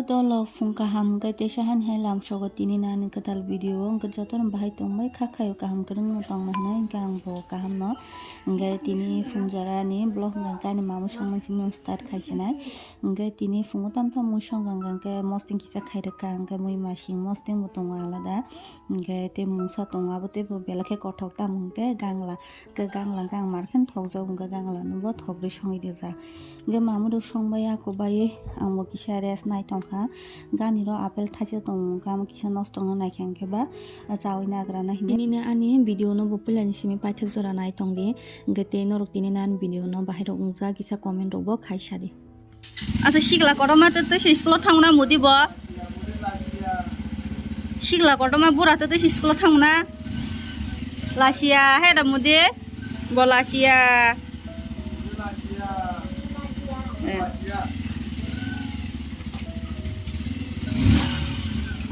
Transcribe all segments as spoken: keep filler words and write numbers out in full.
Tolo phung kaham hwnkhe teisa hani hai lamsogo tini nani kwtal video o hwnkhe jotono bahai tongbai kha khaio kaham kwrwngno tongna hwnwi hwnkhe ang bo kahamno hwnkhe tini phung jorani vlog hwnkhe ani mamwi songmani simi start khaisinai hwnkhe tini phungo tam tam mui songkha hwnkhe mosting kisa khairwkha hwnkhe mui masing mosting bo tongo alada hwnkhe tei mungsa tongo abo teibo belai khe kothok tamo hwnkhe gangla. Hwnkhe gangla hwnkhe ang mar khe thokjak hwnkhe gangla no bo thokgwi songwi rijak. Hwnkhe mamwi rok songbai ako bai ang bo kisa rest nai tongkha. Gani ro apple thaisa tongo hwnkhe amo kisa nosto wngna naikha hwnkhe ba chawi nagra na hinwi. Tini ani video no bo puila ni simi paithak jora nai tongdi. Hwnkhe tei norok tini ani video no bahai rok wngjak kisa comment rok bo khai sadi. Asa sikla kotorma tei twi se school o thangna mudi bo. Sikla kotorma bura tei twi se school o thangna. Lasia hai da mudi. Bo lasia. Eh.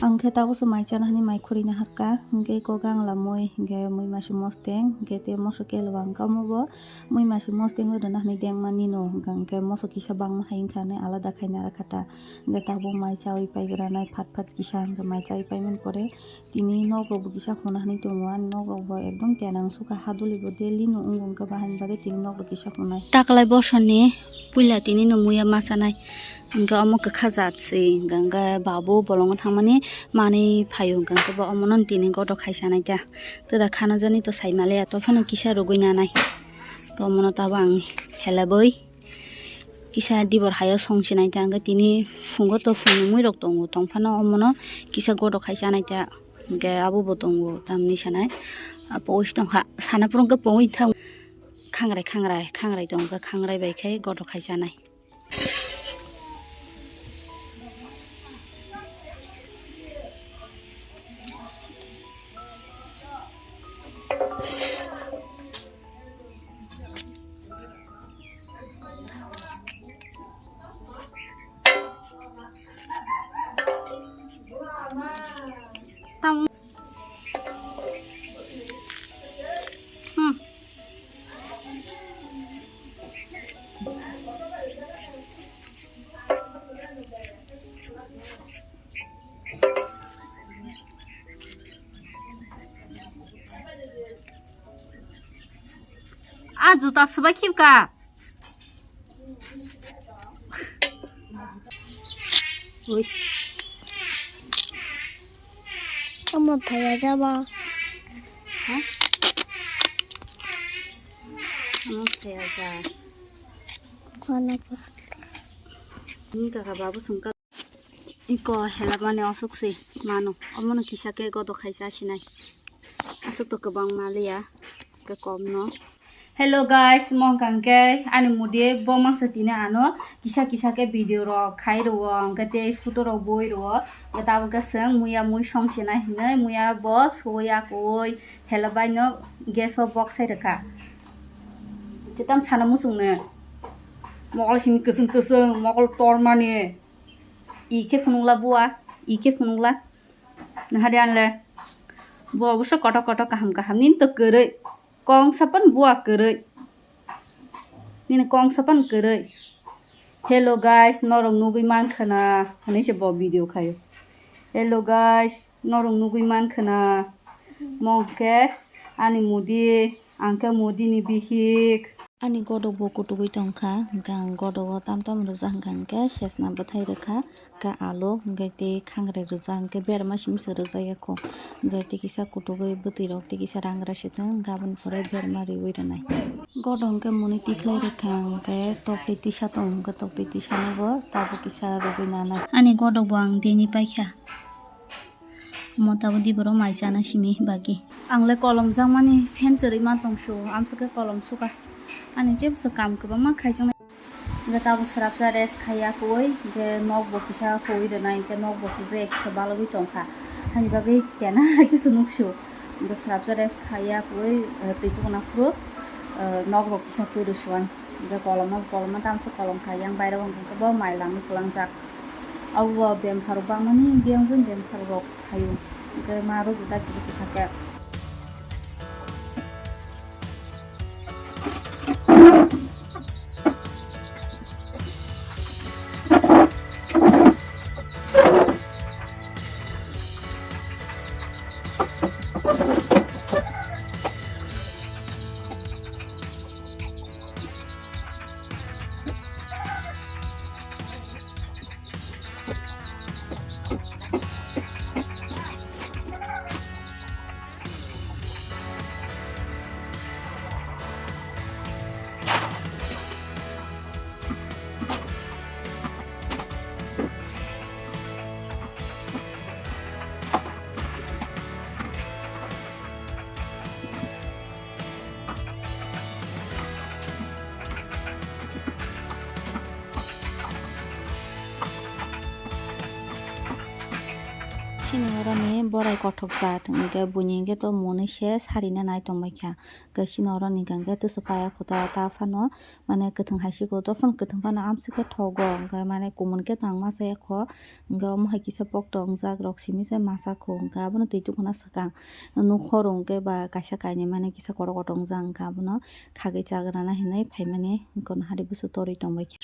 Ang khe tabukhe mai chana hinwi mai khurina hakha, hwnkhe eko gangla mui, hwnkhe mui masi mosteng, hwnkhe tei moso kelo ang kamo bo. Mui masi mosteng rwna hwnwi dengmani no hwnkha hwnkhe moso kisa bangma hai wngkha hwnwi alada khaina rwkha ta. Hwnkhe tabuk mai chawi paigra nai phat phat kisa hwnkhe mai chawi paimani pore tini nok rok bo kisa huna hwnwi tongo ani nok rok bo ekdom tenang sukha haduli bo daily no wngo hwnkhe bahai ni bagwi tini nok rok kisa hunai. Taklai bosor ni puila tini no muya ma chanai hwnkhe omo kwkha jat se hwnkha hwnkhe babu bolongo thangmani manwi phaio hwnkha hwnkhe bo omo no tini godo khai chanai ta. Tada khana jani to sai maliya to phano kisa rugwi nanai. Omono tabo ang heleboi kisa dibor hayo song sinai ta hwnkhe tini phungo to phungnwi rok tongo tongphano omono kisa godo khai chanai ta hwnkhe abo bo tongo tamni sanai. Apo ois tongkha sana phuru hwnkhe pongwi thang khangrai khangrai khangrai tongkha khangrai bai khe godo khai chanai. Tam. Hmm. Ah, juta swbai khibka. Ui. Omo thaya jaba. Ha? Omo thaya ja. Khana pa. Ni kaka babu sungka. Iko helabani osok se mano. Omono kisa ke godo khaisa sinai. Aswk to kwbang maliya, ke kom no. Hello guys, mo hwnkha hwnkhe ani mudi bo mangsa tini ano kisa kisa khe video rok khai rwo, hwnkhe tei photo rok boi rwo, hwnkhe tabuk khe chwng muya mui song sinai hinwi muya bo suya koi helabai no gas o bok sai rwkha. Tei tam sana muchung ne mokol simi kwchwng kwchwng mokol tormani i khe phunukla bua i khe phunukla. Nahari anle. Bo oboso kotor kotor kaham kaham. Nini to kwrwi. Kong sapan bua kwrwi. Nini kong sapan kwrwi. Hello guys, norok nugwi mankha na? Hwnwi se bo video khaio. Hello guys, norok nugwi mankha na? Mo hwnkhe ani mudi, ang khe mudi ni bihik. Ani godok bo kutugwi tongkha, hwnkhe ang godok o tam tam rwjak hwnkha hwnkhe sesna bwthai rwkha, hwnkhe alok, hwnkhe tei khangrai rwjak, hwnkhe berma simi se rwjak ya kho, hwnkhe tei kisa kutugwi bwtwi rok tei kisa rangra se thung, hwnkhe aboni pore berma riwi rwnai. Godok hwnkhe muni tikhlai rwkha, hwnkhe toktwi tisa tongo, hwnkhe toktwi tisa no bo tabuk kisa rwgwi nanai. Ani godok bo ang tini paikha. Omo tabuk di borok mai chana simi bagwi. Ang le kolom jakmani fan chwrwi ma tong su, amswk khe kolom suka. Ani tei bwswk kam kwbangma khaijaknai. Hwnkhe tabuk swrapsa rest khaiya kwrwi, hwnkhe nok bo kisa kwrwi rwnai, hwnkhe nok bo kisa balogwi tongkha. Hani bagwi tena kisa nuk su. Hwnkhe swrapsa rest khaiya kwrwi, eh, twi tukuna phuru, eh, nok rok kisa kwrwi rwsuan. Hwnkhe kolomno, kolomno tamsa kolom khai yang bairok hwnkhe bo mai langwi kwlangjak. Abo bempharok bangmani biyang jani bempharok phaio. Hwnkhe ma rwgwi ta kisa kisa khe. Chini oroni borai kothok jat, hwnkhe buini hwnkhe to mwnwi se sarina nai tongbaikha. Hwnkhe chini oroni hwnkha hwnkhe twsa paya khuta ta phano, mane kwthwng hai se kho, to phano kwthwng phano amswk khe thogo, hwnkhe mane kumun khe tangma se kho, hwnkhe omo hai kisa pokto wngjak rok simi se masa kho, hwnkhe abono twi tukhuna swkang. Nukhoro hwnkhe ba kaisa kainwi mane kisa kotor kotor wngjak, hwnkhe abono khagwi chagrana hinwi phaimani, hwnkhe hari bwswk torwi tongbaikha.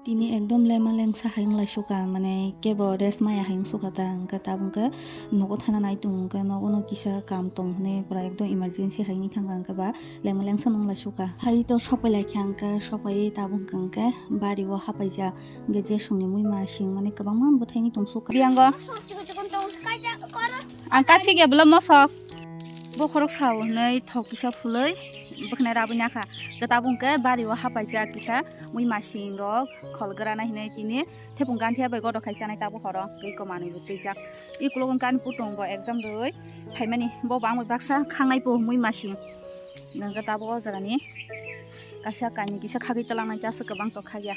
Tini ekdom lema lengsa hai wng lai suka, mane kebo rest maya hai wng suka ta, hwnkhe tabuk khe nogo thana nai tongo, hwnkhe nogo no kisa kam tong hwnwi pura ekdom emergency hai wngwi thangkha, hwnkhe ba lema lengsa nung lai suka. Hai to sopai lai kha, hwnkhe sopai tabuk hwnkhe bari o hapai jak, hwnkhe je songni mui ma sing mane kwbangma bwthai wngwi tong suka. Biyango. Ang kaphik ya bwla mosok. Bokhorok sao hwnwi thok kisa phulwi bwkhnai rabwi nakha. Khe tabuk hwnkhe bari o hapaijak kisa mui masing rok khol grana hinwi tini thepung ganthia bai godo khai chanai tabuk horo twi kwmanwi bo twijak. I kuluk wngkha ani putung bo exam rwui phaimani bo bangbai baksa khangnai po mui masing. Hwnkhe tabuk o jagani kaisa kainwi kisa khagwi twlangnai khe aswk kwbang tongkha ya.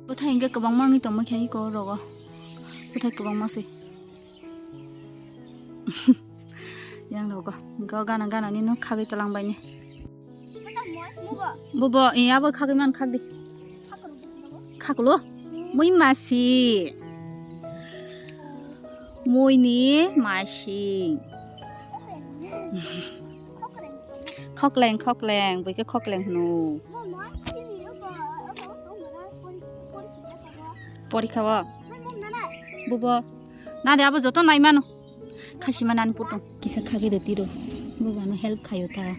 Bwthai hwnkhe kwbangma wngwi tongma khe iko rogo. Bwthai kwbangma se. Yang rogo. Go gana gana ni no khagwi twlang bai ni. Bubo, eh, abo khagwi man khagdi. Khaklo. Mui masi. Mui ni masi. Khokleng, khokleng, bui khe khokleng hwno. Porikha o. Bubo. Na de abo joto nai mano. Khasi manani putung. Kisa khagwi de tiro. Bubo ano help khayo ta.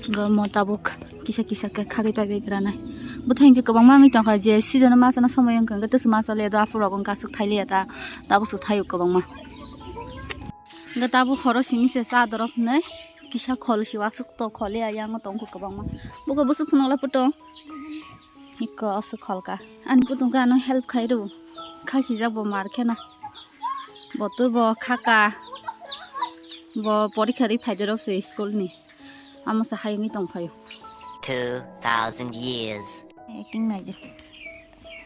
Go mo tabuk kisa kisa khe khagwi pai bai granai. Bwthai hwnkhe kwbangma wngwi tongkha je season o ma chana somoi wngkha hwnkhe tesa ma chale do aphuru rok wngkha aswk thai liya ta. Tabuk swk thaio kwbangma. Hwnkhe tabuk horo simi se cha dorop hinwi kisa khol si aswk to khol ya yang tongkha kwbangma. Buko bwswk phunukla putung. Iko aswk kholka. Ani putung khe ano help khai rw. Khasijak bo mar kheno. Bo twi bo khaka. Bo porikha ri phai dorop se school ni. Amo se hai wngwi tong phaio. Two thousand years. Acting nai de.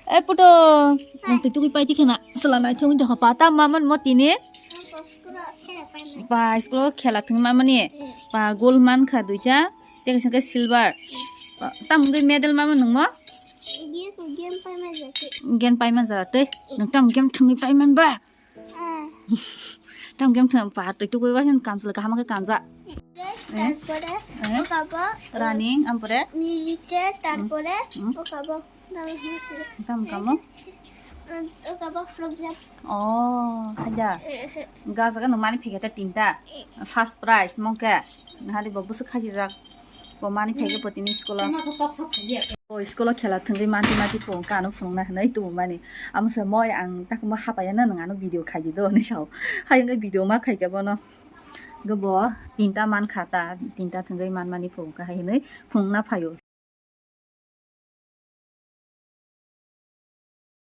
E puto, nang twi tugui pai tikhe na. Sala nai thung de hopa ta maman mo tini. Pa school khela thung mamani. Pa gold man kha duita. Tei kaisa khe silver. Pa, tam wngwi medal maman nung mo? Game pai man ja tei. Nung tam game thungwi pai man ba? Tam game thang pa twi tugui wa hin kamsla kaham khe kanja. Dress, eh? Tarpore, eh? Okabo, running, ampore? Music chair, tarpore, hmm? Okabo, nang hisi. Tam kamo? Okabo, frog jump. Oh, haja. Eh, eh. Gajaga no mani phege ta tinta. Eh. First prize, mongke. Nahali bo busuk khaji jak. Bo mani phege po tini school o. Bo school o khela thwngwi manti mati po kano phunukna hinwi tubu mani. Amo se moi ang takuma hapaya na nang ano video khai di do hinwi sao. Hai wngwi video ma khai khe bono. Go bo tinta man kha ta, tinta thwngwi man mani po kha hai hinwi phunukna phaio.